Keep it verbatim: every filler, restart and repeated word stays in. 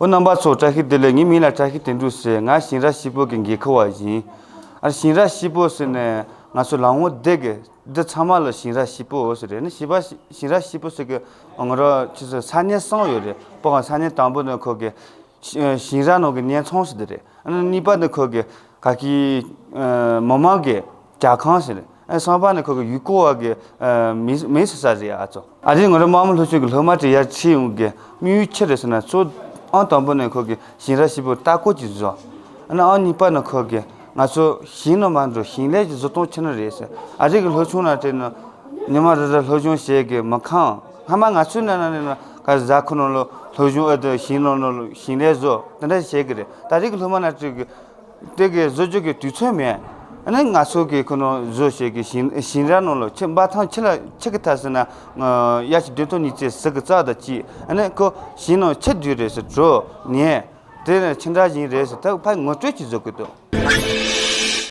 ཨོ་རྣམ་པ་ཚོ་བཀྲ་ཤིས་བདེ་ལེགས། ངའི་མིང་ལ་བཀྲ་ཤིས་དོན་གྲུབ་ཟེར། ང་ཞིང་ར་ཞིག་པོ་གི་འགན་ཁུར་བ་ཡིན། ཨ་ཞིང་ར་ཞིག་པོ་ཟེར་ནས་ང་ཚོ་ལམ་འོག་འདི་གི་འདི་ཚང་མ་ལ་ཞིང་ར་ཞིག་པོ་ཟེར་རེད། ནི་བྱིས་པ་ཞིང་ར་ཞིག་པོ་ཟེར་གི་ང་རང་ཆུ་ཚོད་ས་གནས་གསུམ་ཡོད་རེད། སྤོ་ག་ས་གནས་དང་པོ་ནི་ཁོ་གི་ཞིང་ར་ནང་གི་གནས་ཚང་ཟེར་དེ་རེད། ཨ་ནི་གཉིས་པ་ནི་ཁོ་གི་ག་གི་མི་མང་གི་ཇ་ཁང་ཟེར་རེད། ཨ་གསུམ་པ་ནི་ཁོ་གི་ཡུལ་སྐོར་བ་གི་མི་མི་ཟེར་ས་རེད། ཨ་ཚོ་ཨ་རིའི་ང་རང་དམར་མོ་ལྷོ་ཕྱོགས་ཀྱི་སློབ་མ་དེ་ཡར་ཁྲིད་ཡོང་གི་དམིགས་ཡུལ་ཆི་རེད་ཟེར་ན། གཙོ་ཨང་དང་པོ་ནི་ཁོ་གི་ཞིང་ར་ཞིག་པོ་ལྟ་སྐོར་གྱི་བཟོ། ཨ་ནི་ཨང་གཉིས་པ་ནི་ཁོ་གི་ང་ཚོ་ཞིང་ནང་མ་འགྲོ་ཞིང་ལས་ཀྱི་བཟོ་སྟངས་ཆི་ནི་རེད་ཟེར། ཨ་རི་གི་སློབ་ཆུང་ལ་དྲིས་ན་ཉི་མ་རེ་རེ་སློབ་སྦྱོང་བྱེད་གི་མི་ཁང་། སྔ་མ་ང་ཚོའི་ནང་ན་ནི་ག་གཟའ་འཁོར་ནང་ལ་སློབ་སྦྱོང་ཨེ་དེ་ཞིང་ནང་ལ་ཞིང་ལས་བཟོ་དེ་འདྲ་བྱེད་གི་རེད། ད་རི་གི་སློབ་མ་ལ་དྲིས་གི་དེ་གི་བཟོ་རྒྱུ་གི་དུས་ཚོད་མེད། ཨ་ནི་ང་ཚོ་གི་ཁོ་ནང་བཟོ་བྱེད་གི་ཞིང་ཞིང་ར་ནང་ལ་ཆུ་འབབ་ཐང་ཆུ་ལ་ཆུ་གི་ཐ་ཟེར་ན་དབྱར་ཁྱི་བདུན་སྟོང་ཉི་ཤུ་རྩ་གི་རྩ་དང་གཅིག་ཨ་ནི་ཁོ་ཞིང་ནང་ཆུ་དུས་རེད་ཟེར་འགྲོ་ནས། དེ་ནས་ཕྱི་འདྲ་བཞིན་རེད་ཟེར། ད་ཕར་ངོ་སྤྲོད་ཅིག་བཟོ་དགོས་འདུག